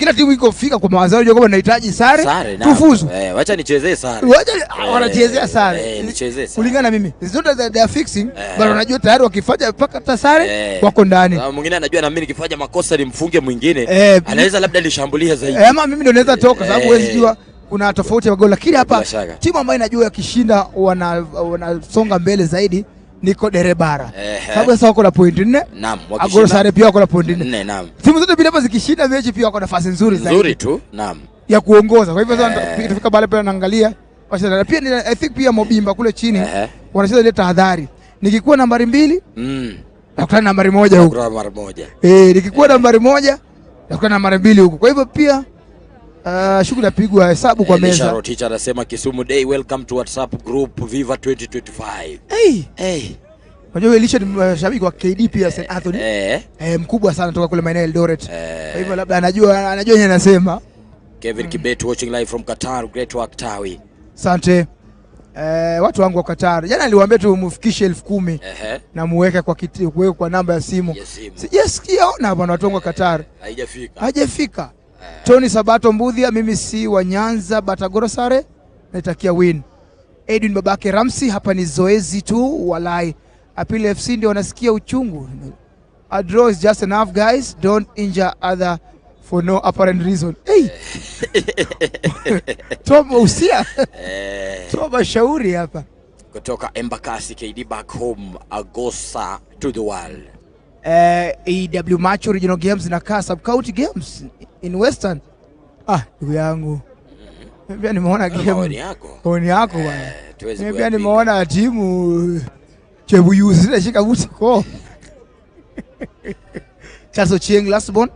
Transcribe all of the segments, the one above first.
Kila timu iko fika kwa mawazo yao kwamba nahitaji sare, Sare, naam. Tufuzu. Eh, wacha nichezee sare. Wacha wanachezea sare. Nichezee sare. Kulingana na mimi. It's not that they are fixing, but wanajua tayari wakifanya mpaka hata sare wako ndani. Sababu mwingine anajua na mimi nikifanya makosa nimfunge mwingine, anaweza labda nishambulie zaidi. Ama mimi ndio naweza toka sababu huwezi jua, kuna tofauti ya magoli, lakini hapa Bila shaka. Timu ambayo inajua ikishinda wanasonga mbele zaidi ni Kodere Bara. Sababu sasa wako na point 4. Naam, Agoro Sare pia wako na point 4. 4, naam. Timu zote mbili hapa zikishinda mechi pia wako na nafasi nzuri zaidi Nzuri tu, naam. Ya kuongoza. Kwa hivyo sasa tufika pale pia naangalia wacheza na pia I think pia Mobimba kule chini wanacheza ile tahadhari. Nikikuwa nambari 2 nakutana nambari 1 huko. Nambari 1. Nikikuwa nambari 1 nakutana nambari 2 huko. Kwa hivyo pia shughuli yapigwa hesabu kwa Elisha meza. Rotich anasema, "Kisumu Day, welcome to WhatsApp group Viva 2025." Hey, Hey. unajua Elisha ni shabiki wa KD pia St Anthony. Mkubwa sana toka kule maeneo ya Eldoret. Kwa hivyo labda anajua yeye anasema. Kevin Kibet watching live from Qatar. Great work, Tawi. Asante. Watu wangu wa Qatar. Jana niliwaambia tu mfikishe 10,000 na muweke kwa kiti, muweke kwa namba ya simu. Ya simu. Sijasikia bwana watu wangu wa Qatar. Haijafika. Hajafika. Tony Sabato Mbudhia, mimi si wa Nyanza Batagoro sare, naitakia win. Edwin babake Ramsi, hapa ni zoezi tu walai. Apili FC ndio wanasikia uchungu. A draw is just enough, guys. Don't injure other for no apparent reason. Hey. Toa usia. Toa mashauri hapa. Kutoka Embakasi, KD back home, Agosa to the world. AW Macho Regional Games na kaa Sub County Games in Western. Ah, ndugu yangu. Mimi pia nimeona game. Maoni yako. Maoni yako bwana. Tuwezi Mimi pia kuyapinga. nimeona timu Chebuyuzi zinashika buti ko. Charles Ochieng Lasbon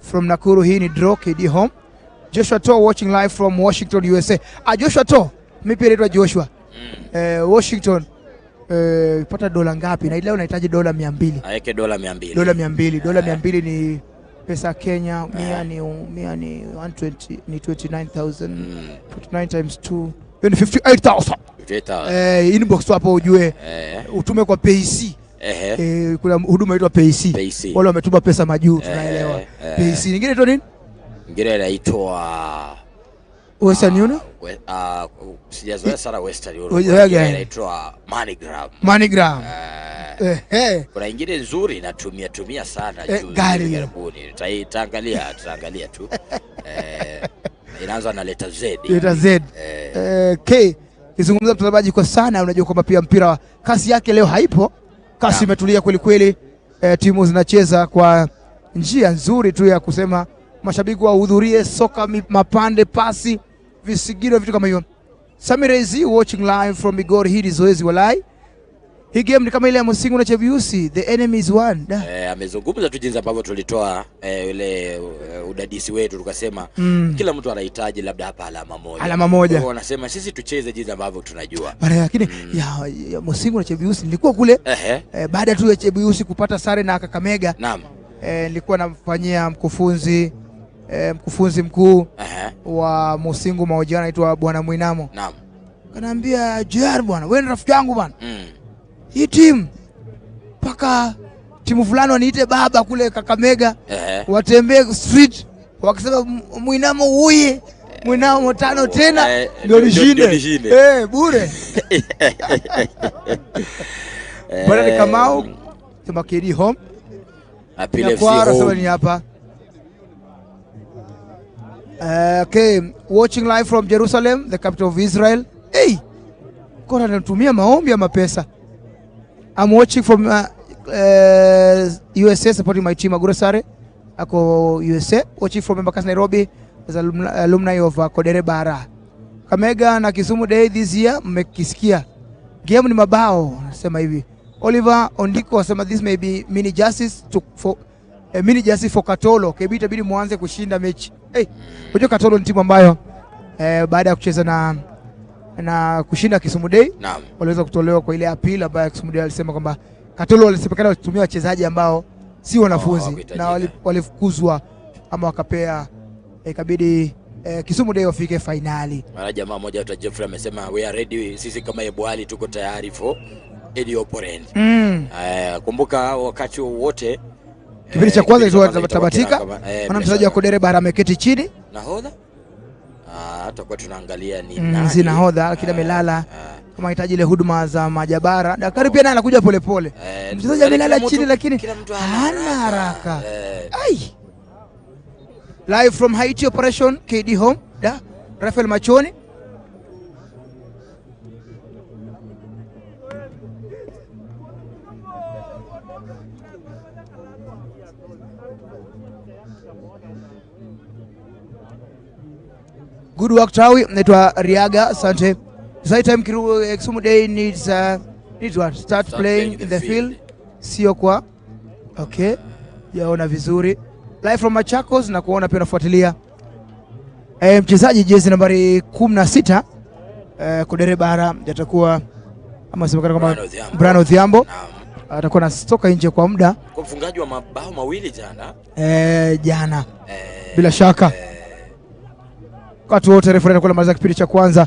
from Nakuru, hii ni draw, KD home. Joshua To watching live from Washington, USA. Ah, Joshua To, mimi pia naitwa Joshua. Washington, pata dola ngapi? Na leo nahitaji dola 200. Aeke dola 200. Dola 200. Dola 200 ni pesa ya Kenya, 100 ni 120 ni 29,000. 29 times 2. Hiyo ni 58,000. 58,000. Inbox tu hapo ujue utume kwa PayC. Kuna huduma inaitwa PayC. PayC. Wale wametuma pesa majuu tunaelewa. PayC. Nyingine inaitwa nini? Ingine inaitwa Western Union? Sijazoea sana Western Union. Hujazoea Ingine gani? inaitwa MoneyGram. MoneyGram. Kuna ingine nzuri natumia tumia sana juzi gani hivi hiyo? karibuni. Tutaangalia tu. Inaanza na leta Z. Leta Z. K. Kizungumza mtazamaji kwa sana, unajua kwamba pia mpira wa kasi yake leo haipo. Kasi imetulia kweli kweli. Timu zinacheza kwa njia nzuri tu ya kusema mashabiki wahudhurie soka, mapande, pasi, visigino, vitu kama hivyo. Sami Rezi watching live from Migori, hii ni zoezi walai. Hii game ni kama ile ya Musingu na Chebiusi, the enemy is one. Da. Amezungumza tu jinsi ambavyo tulitoa ile udadisi wetu tukasema kila mtu anahitaji labda hapa alama moja. Alama moja. Kwa hivyo wanasema sisi tucheze jinsi ambavyo tunajua. Bana, lakini ya Musingu na Chebiusi nilikuwa kule baada tu ya Chebiusi kupata sare na Kakamega. Nilikuwa namfanyia mkufunzi mkuu wa Musingu mahojiano, anaitwa Bwana Mwinamo. Kanaambia, "JR bwana, wewe ni rafiki yangu bwana. Hii timu mpaka timu fulani waniite baba kule Kakamega, watembee street wakisema Mwinamo uye, Mwinamo tano tena ndio ndio nishinde." nishinde. Bure. Bwana ni Kamau sema KD home. Apili FC Nyakwara sema home. ni hapa. Okay, watching live from Jerusalem, the capital of Israel. Hey, kona anatumia maombi ya mapesa. I'm watching from USA, supporting my team Aguro Sare. Ako USA, watching from Embakasi, Nairobi as alumni of Kodere Bara. Kamega na Kisumu Day this year mmekisikia. Game ni mabao, nasema hivi. Oliver Ondiko asema this may be mini justice to for mini justice for Katolo. KB itabidi muanze kushinda mechi. Hey, unajua Katolo ni timu ambayo baada ya kucheza na kushinda Kisumu Day waliweza kutolewa kwa ile appeal ambayo Kisumu Day alisema kwamba Katolo walisemekana walitumia wachezaji ambao si wanafunzi Hawakuhitajika. Na walifukuzwa ama wakapea, ikabidi Kisumu Day wafike fainali. Mara jamaa mmoja anaitwa Jeffrey amesema, "We are ready, sisi kama Ebwali tuko tayari for any opponent." Kumbuka wakati wowote Kipindi cha kwanza Kipindi cha ilikuwa kwanza itakuwa tamatika. kila Maana bila mchezaji wa shaka. Kodere Bara ameketi chini. Nahodha, tutakuwa tunaangalia ni nani. Si nahodha, lakini amelala kama hitaji ile huduma za majabara. Daktari pia naye anakuja polepole. Mchezaji yaani amelala kila chini, lakini kila mtu hana haraka. Ai. Live from Haiti Operation KD Home. Da. Rafael Machoni. Good work Tawi, naitwa Riaga, asante. It's time Kisumu Day needs what? Start playing in the field. Sio kwa okay, yaona vizuri. Live from Machakos na kuona pia unafuatilia. Mchezaji jezi nambari 16 Kodere Bara atakuwa ama semekana kama Brian Odhiambo. Brian Odhiambo Naam. atakuwa anatoka nje kwa muda Kwa mfungaji wa mabao mawili jana. Jana bila shaka. Wakati wote refa anakuwa anamaliza kipindi cha kwanza.